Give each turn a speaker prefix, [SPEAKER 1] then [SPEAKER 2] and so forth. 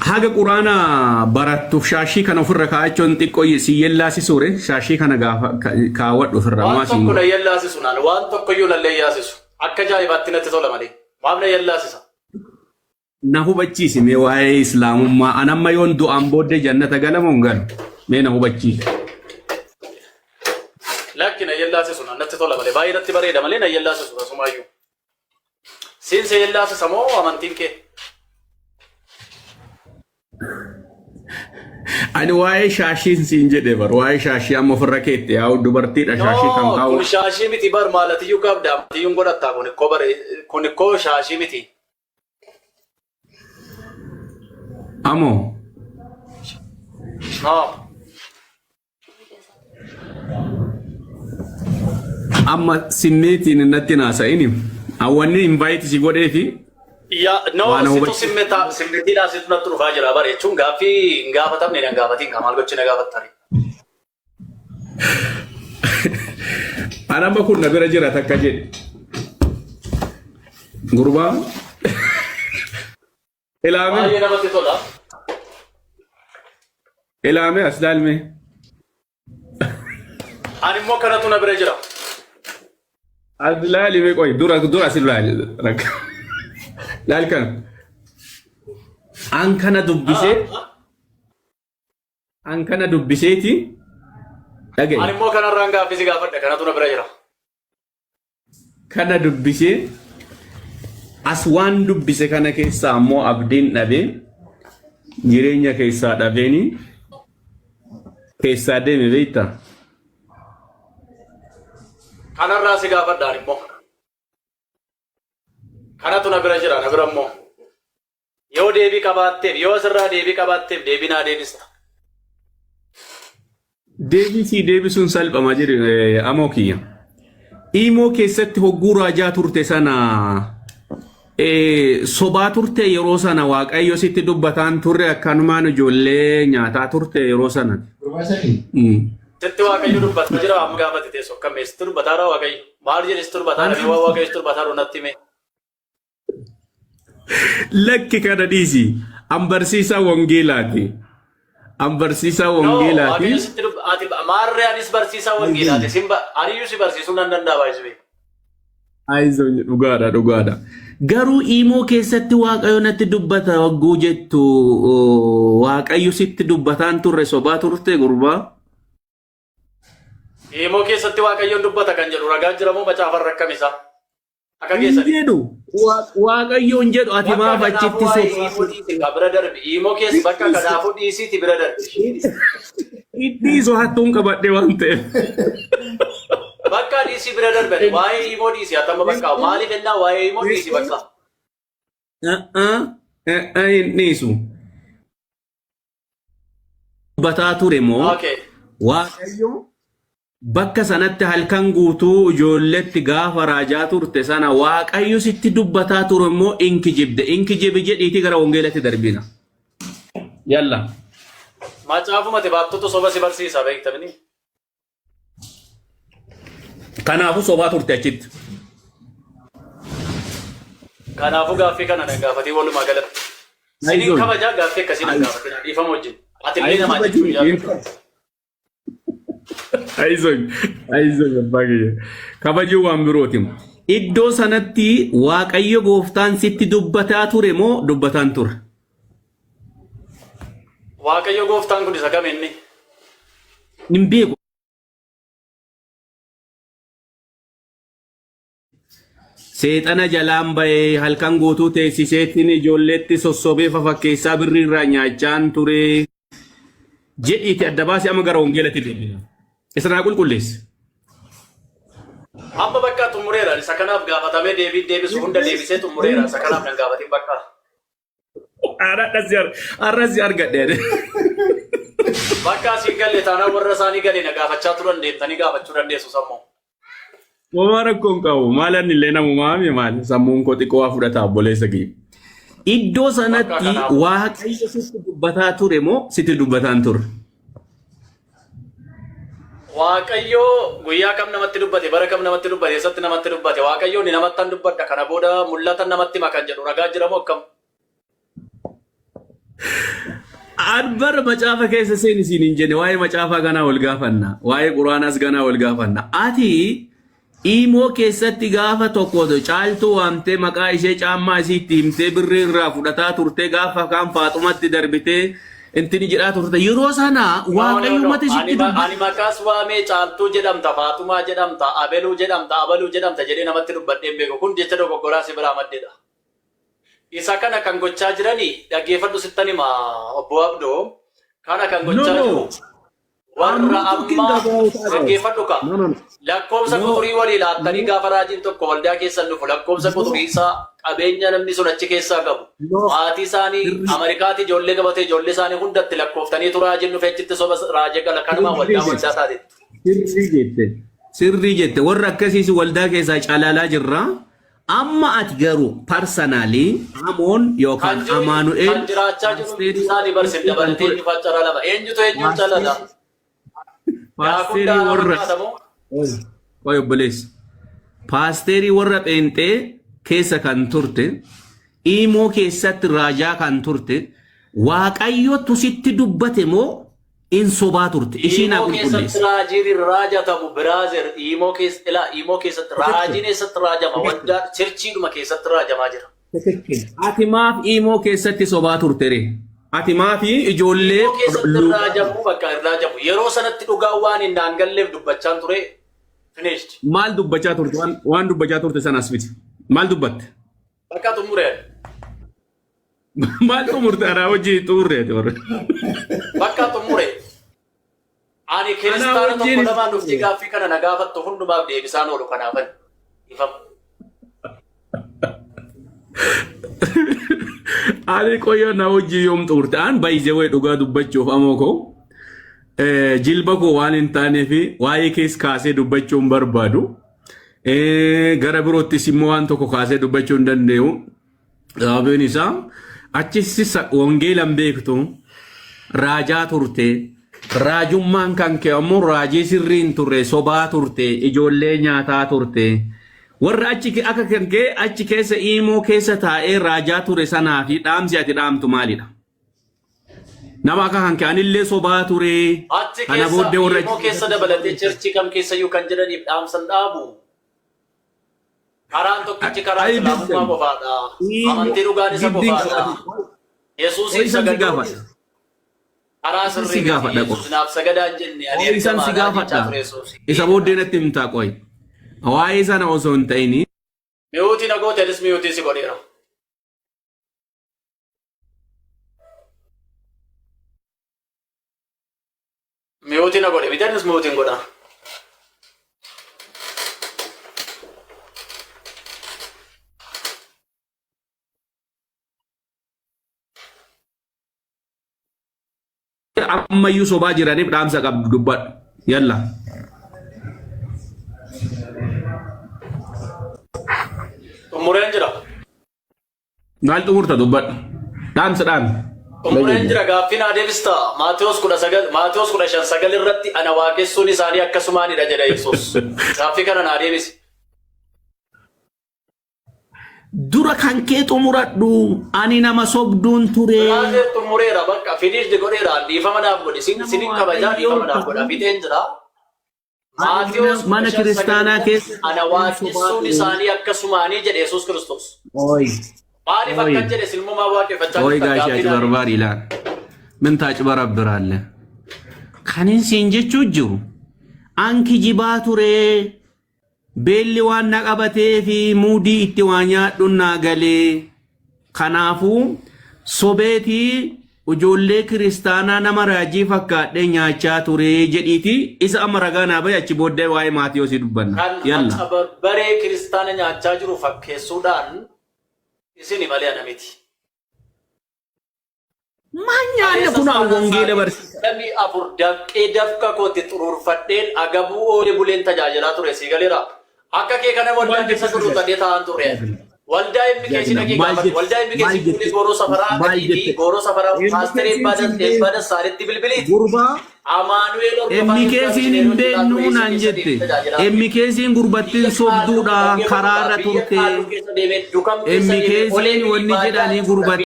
[SPEAKER 1] Haga quraana barattuuf shaashii kana ofirra kaa'achuun xiqqoo si yellaasisuure shaashii kana gaafa kaawwadhu ofirraa
[SPEAKER 2] Waan
[SPEAKER 1] maa siin
[SPEAKER 2] tokko na
[SPEAKER 1] godhu.
[SPEAKER 2] yellaasisu naan waan tokko iyyuu nallee yaasisu. Akka ajaa'ibaatti natti tola malee. Maaf na yellaasisa?
[SPEAKER 1] Na hubachiisi mee waa'ee islaamummaa an amma yoon du'aan booddee jannata galamoo hin galu mee na hubachiisi.
[SPEAKER 2] Lakki na yellaasisu naan natti tola malee baay'ee natti bareeda malee na yellaasisu tasumaayyuu. Siin si yellaasisa moo amantiin kee?
[SPEAKER 1] Ani waa'ee shaashiin siin jedhe bar waa'ee shaashii amma ofirra keette yaa'u dubartiidha shaashii kan
[SPEAKER 2] No,
[SPEAKER 1] kaa'u.
[SPEAKER 2] kun shaashii miti bar maalatiyyuu qabda amatiyyuun godhatta kun ikkoo bare kun ikkoo shaashii miti.
[SPEAKER 1] Amoo
[SPEAKER 2] No.
[SPEAKER 1] Amma simmeetiin natti naasa'ini. Wanni invite si godheefi
[SPEAKER 2] Yaa no
[SPEAKER 1] waan
[SPEAKER 2] situ
[SPEAKER 1] hubachiisu.
[SPEAKER 2] simmeta simmetiidhaa situ natti dhufaa jira bare jechuun gaaffii hin gaafatamne nan gaafatiin kaa maal gochi na gaafattani.
[SPEAKER 1] An amma kun na bira jira takka jedhe. Gurbaa. Ilaame.
[SPEAKER 2] Baay'ee namatti tola.
[SPEAKER 1] Ilaame as ilaalme.
[SPEAKER 2] Ani immoo kanatu na bira jira.
[SPEAKER 1] As ilaalime qoy dura dura as ilaali. Rakka. Laal kana. An kana dubbisee an kana dubbiseeti dhaga'i.
[SPEAKER 2] Ani immoo kanarraan gaaffii si gaafadha kanatu na bira jira.
[SPEAKER 1] Kana dubbisee as waan dubbise kana keessaa ammoo abdiin dhabee jireenya keessaa dhabeeni keessaa deeme beektaa?
[SPEAKER 2] Kanarraa si gaafadha ani immoo. Kanatu na bira jira na bira immoo. Yoo deebii qabaatteef yoo asirraa deebii qabaatteef deebii naa deebista.
[SPEAKER 1] Deebii sii deebisuun salphama jedhe amoo kiyya. Iimoo keessatti hogguu raajaa turte sana sobaa turte yeroo sana waaqayyo sitti dubbataan turre akkanumaan ijoollee nyaataa turte yeroo sana.
[SPEAKER 2] Sitti waaqayyo dubbataa jira amma gaafate teessoo akkam sitti dubbataa jira waaqayyo. Maal jedhe sitti dubbataa jira waan waaqayyo sitti dubbataa jiru natti hime.
[SPEAKER 1] Lakki kana dhiisi. An barsiisaa wangeelaati. An barsiisaa
[SPEAKER 2] No,
[SPEAKER 1] wangeelaati.
[SPEAKER 2] waaqayyo sitti dubba ati maarree anis barsiisaa wangeelaati. Sin ba aniyyuu si barsiisuu nan danda'a baay'isuu.
[SPEAKER 1] Ayizoon dhugaadha dhugaadha. Garuu iimoo keessatti waaqayyo natti dubbata wagguu jettu waaqayyo sitti dubbataan turre sobaa turte gurbaa.
[SPEAKER 2] Iimoo keessatti waaqayyoon dubbata kan jedhu ragaa jira moo macaafa irra akkam isaa? Akka
[SPEAKER 1] Hin
[SPEAKER 2] keessani.
[SPEAKER 1] jedhu waaqayyo hin jedhu ati
[SPEAKER 2] Bakka
[SPEAKER 1] maaf
[SPEAKER 2] kanaafuu
[SPEAKER 1] achitti
[SPEAKER 2] waa'ee
[SPEAKER 1] sobaa
[SPEAKER 2] iimoo dhiisi kaa bira darbi. Iimoo keessa bakka kanaafuu dhiisiiti bira darbi.
[SPEAKER 1] Dhiisu hattuun qabadhe waan ta'eef.
[SPEAKER 2] Bakka dhiisii bira darbi. Waa'ee iimoo dhiisi atama bakka maaliif ennaa waa'ee iimoo dhiisi bakka.
[SPEAKER 1] Hin dhiisu. Dubbataa ture moo
[SPEAKER 2] Okay.
[SPEAKER 1] Waaqayyo bakka sanatti halkan guutuu ijoolletti gaafa raajaa turte sana Waaqayyo sitti dubbataa ture immoo in kijibde. In kijibi jedhiitii gara wangeelatti darbina. Yalla.
[SPEAKER 2] Macaafumati baattutu soba si barsiisa beektamini.
[SPEAKER 1] Kanaafuu sobaa turte achitti.
[SPEAKER 2] Kanaafuu gaaffii kana nan gaafatii walumaa galatti. Sinin
[SPEAKER 1] Ayizoon.
[SPEAKER 2] kabajaa gaaffii akkasii nan gaafatina dhiifama wajjin. Ati illee namaa jechuun jaalladhu.
[SPEAKER 1] Ayizoon. Ayizoon abbaa kiyya. Kabajuu waan birooti. Iddoo sanatti Waaqayyo gooftaan sitti dubbataa ture moo dubbataan ture?
[SPEAKER 2] Waaqayyo gooftaan kun isa kam inni?
[SPEAKER 1] Hin beeku. Seexana jalaan bahee halkan guutuu teessiseetiin ijoolleetti sossobee fafakkeessaa birrii irraa nyaachaan ture. Jedhiiti adda baasee amma gara wangeelatti deebina. Isa naa qulqulleessi.
[SPEAKER 2] Amma bakka xumureera. Isa kanaaf gaafatamee deebii deebisu hunda deebisee xumureera. Isa kanaaf nan gaafatin bakka.
[SPEAKER 1] Har'a si argadhe.
[SPEAKER 2] Bakka asiin galle taanaan warra isaanii gale na gaafachaa turan deemtanii gaafachuu dandeessu sammuu.
[SPEAKER 1] Homaa rakkoo hin qabu. Maalan illee namumaa mi maali? Sammuun koo xiqqoo waa fudhata obboleessa kiyya. Iddoo
[SPEAKER 2] Bakka
[SPEAKER 1] sanatti
[SPEAKER 2] kanaafuu.
[SPEAKER 1] Waaqayyo sitti dubbataa ture moo sitti dubbataan ture?
[SPEAKER 2] Waaqayyo guyyaa kam namatti dubbate, bara kam namatti dubbate, eessatti namatti dubbate, Waaqayyo ni namattan dubbadha, kana booda mul'ata namatti hima kan jedhu ragaa jira moo akkam?
[SPEAKER 1] An bara macaafa keessa seen isiin hin jenne, waa'ee macaafaa ganaa wal gaafanna. Waa'ee quraanaas ganaa wal gaafanna. Ati iimoo keessatti gaafa tokko Caaltuu waamtee, maqaa ishee caammaa isii itti himtee, birrii irraa fudhataa turtee, gaafa kaan Faaxumatti darbitee intini jedhaa turte, yeroo sana
[SPEAKER 2] No, no, no.
[SPEAKER 1] Waaqayyumatti
[SPEAKER 2] Ani,
[SPEAKER 1] sitti dubbate.
[SPEAKER 2] ani maqaas waamee Caaltuu jedhamta, Faaxumaa jedhamta, Abeluu jedhamta, Abaluu jedhamta jedhee namatti dubbadhee hin beeku. Kun jecha dogoggoraa si biraa maddeedha. Isa kana kan gochaa jiranii, dhaggeeffadhu, sittan hima, obbo Abdoo. Kana kan
[SPEAKER 1] No,
[SPEAKER 2] gochaa
[SPEAKER 1] no.
[SPEAKER 2] jiru
[SPEAKER 1] I'm
[SPEAKER 2] warra
[SPEAKER 1] not talking
[SPEAKER 2] amma
[SPEAKER 1] about others.
[SPEAKER 2] dhaggeeffadhu ka.
[SPEAKER 1] No, no, no.
[SPEAKER 2] Lakkoofsa
[SPEAKER 1] No.
[SPEAKER 2] quxurii walii laattanii
[SPEAKER 1] No.
[SPEAKER 2] gaafa raajiin tokko waldaa keessan dhufu lakkoofsa
[SPEAKER 1] No.
[SPEAKER 2] quxurii isaa, qabeenya namni sun achi keessaa qabu,
[SPEAKER 1] No.
[SPEAKER 2] maatii isaanii
[SPEAKER 1] Sirrii.
[SPEAKER 2] Ameerikaatti ijoollee qabatee, ijoollee isaanii hundatti lakkooftanii raajiin dhufe achitti soba raajee gala, kanumaa
[SPEAKER 1] Sirrii
[SPEAKER 2] waldaa
[SPEAKER 1] jette.
[SPEAKER 2] waldaa taatetti.
[SPEAKER 1] Sirrii jette. Sirrii jette. Warra akkasiis waldaa keessaa calaalaa jirra. Amma ati garuu personally Amoon yookaan
[SPEAKER 2] Kan jiru
[SPEAKER 1] Amaanu'eel
[SPEAKER 2] kan jiraachaa jiru isaanii barsiif dabalatee eenyu faccara lama, eenyutu eenyuun calala?
[SPEAKER 1] Paasterii
[SPEAKER 2] Daakuu
[SPEAKER 1] warra
[SPEAKER 2] fakkaatamoo?
[SPEAKER 1] Qoy obboleessa. Paasterii warra pheenxee keessa kan turte, iimoo keessatti raajaa kan turte, Waaqayyotu sitti dubbate moo in sobaa turte? Ishii naa
[SPEAKER 2] Iimoo keessatti
[SPEAKER 1] qulqulleessa.
[SPEAKER 2] raajiin hin raajatamu, brother. Iimoo keessa, ilaa, iimoo keessatti raajiin eessatti raajama? Waldaa churchiidhuma keessatti raajamaa jira.
[SPEAKER 1] Ati maaf iimoo keessatti sobaa turte ree? Ati maaf ijoollee
[SPEAKER 2] Iimoo keessatti hin raajamu, bakka hin raajamu. Yeroo sanatti dhugaan waan hin daangalleef dubbachaan ture. Finished.
[SPEAKER 1] Maal dubbachaa turte? Waan dubbachaa turte sanas miti. Maal dubbatte?
[SPEAKER 2] Bakka xumureen.
[SPEAKER 1] Maal xumurte? Anaa wajjin xumurre ati warra.
[SPEAKER 2] Bakka xumure. Ani kiristaana tokko
[SPEAKER 1] wajjin
[SPEAKER 2] lamaan dhufti gaaffii kana na gaafattu hundumaaf deebisaan oolu, kanaafan. Ifama.
[SPEAKER 1] Ani qoyyoo na wajjin yoom xumurte? An baay'ee dhugaa dubbachuuf, amoo koo, jilba koo waan hin taaneef waa'ee kees kaasee dubbachuu hin barbaadu. Gara biroottis immoo waan tokko kaasee dubbachuu hin danda'u. Sababiin isaa achis wangeela hin beektu, raajaa turte. Raajummaan kan kee ammoo raajii sirrii hin turre, sobaa turte, ijoollee nyaataa turte. Warra achi akka kan kee achi keessa iimoo keessa taa'ee raajaa ture sanaa fi dhaamsi ati dhaamtu maalidha? Nama akka kan kee anillee sobaa ture.
[SPEAKER 2] Achi
[SPEAKER 1] Kana
[SPEAKER 2] keessa
[SPEAKER 1] booddee warra
[SPEAKER 2] iimoo keessa dabalatee churchii kam keessayyuu kan jedhaniif dhaamsan dhaabu. Karaan tokkichi karaa
[SPEAKER 1] Ay,
[SPEAKER 2] islaamummaa
[SPEAKER 1] listen.
[SPEAKER 2] qofaadha. Amantii dhugaan isa
[SPEAKER 1] Giddiin
[SPEAKER 2] qofaadha.
[SPEAKER 1] qabatin.
[SPEAKER 2] Yesuusiif
[SPEAKER 1] Ho'isan si
[SPEAKER 2] sagaduun
[SPEAKER 1] gaafadha.
[SPEAKER 2] karaa
[SPEAKER 1] Si
[SPEAKER 2] sirrii miti.
[SPEAKER 1] gaafadha
[SPEAKER 2] Yesuus
[SPEAKER 1] qofa.
[SPEAKER 2] naaf sagadaa hin jenne, ani
[SPEAKER 1] Ho'isan si
[SPEAKER 2] ergamaadha jechaa
[SPEAKER 1] gaafadha.
[SPEAKER 2] ture Yesuus.
[SPEAKER 1] Isa booddee natti himtaa qoy. Waa'ee sana osoo hin ta'in
[SPEAKER 2] Mute na goote, anis mute si godheera. Mute na godhe miti, anis muten godha.
[SPEAKER 1] Ammayyuu sobaa jiraniif dhaamsa qabdu dubbadhu. Yalla.
[SPEAKER 2] Xumureen jira.
[SPEAKER 1] Maal xumurta? Dubbadhu. Dhaamsa dhaami.
[SPEAKER 2] Xumureen jira, gaaffii naa deebista. Maatewos 19, Maatewos 15:9 irratti ana waaqessuun isaanii akkasumaanidha jedha Yesuus. Gaaffii kana naa deebisi.
[SPEAKER 1] Dura kan kee xumuradhu. Ani nama sobduun ture.
[SPEAKER 2] Brother, xumureera, bakka finished godheera, dhiifama naaf godhi. Sinin kabajaa, dhiifama naaf godha. Fixeen jira. Maatewos
[SPEAKER 1] Mana
[SPEAKER 2] 15:9
[SPEAKER 1] kiristaanaa
[SPEAKER 2] irratti
[SPEAKER 1] keessa
[SPEAKER 2] ana waaqessuun isaanii akkasumaanii jedhe Yesuus Kiristoos.
[SPEAKER 1] Oy.
[SPEAKER 2] Maaliif
[SPEAKER 1] Oy.
[SPEAKER 2] akkan jedhe silmumaa waaqeffachaa
[SPEAKER 1] Oy
[SPEAKER 2] jirtan?
[SPEAKER 1] ጋሽ
[SPEAKER 2] Gaaffii naa deebisi.
[SPEAKER 1] አጭበርባሪ ይላል። ምን ታጭበረብራለህ? Kanin siin jechuu jiru an kijibaa ture, beelli waan na qabatee fi muudii itti waa nyaadhu naa galee, kanaafuu sobeetii ijoollee kiristaanaa nama raajii fakkaadhee nyaachaa ture jedhiiti isa amma ragaa naa bahe, achi booddee waa'ee Maatiyoosi dubbanna.
[SPEAKER 2] Kan
[SPEAKER 1] Yalla.
[SPEAKER 2] acabarbaree kiristaana nyaachaa jiru fakkeessuudhaan isini malee ana miti.
[SPEAKER 1] Maal nyaanna kun wangeela barsiisa.
[SPEAKER 2] 24 dafqee dafqa kootti xuruurfadheen agabuu oolee buleen tajaajilaa ture, sii galeera. Akka kee kana waldaa keessa xuruurfadhee taa'an ture. Waldaa MKC dhaqee
[SPEAKER 1] Maal
[SPEAKER 2] gaafadhu.
[SPEAKER 1] jette?
[SPEAKER 2] Waldaa MKC
[SPEAKER 1] Maal jette?
[SPEAKER 2] fuulii gooroo safaraa
[SPEAKER 1] Maal
[SPEAKER 2] dhaqiitii
[SPEAKER 1] jette?
[SPEAKER 2] gooroo safaraa paasterii Eebbaa Dassaaletti bilbiliiti.
[SPEAKER 1] Gurbaa
[SPEAKER 2] Amaanu'eel Hordofaa
[SPEAKER 1] MKC'n hin beeknu naan jette. MKC'n gurbattiin sobduudha, karaarra turte. MKC'n wanni jedhanii gurbattii.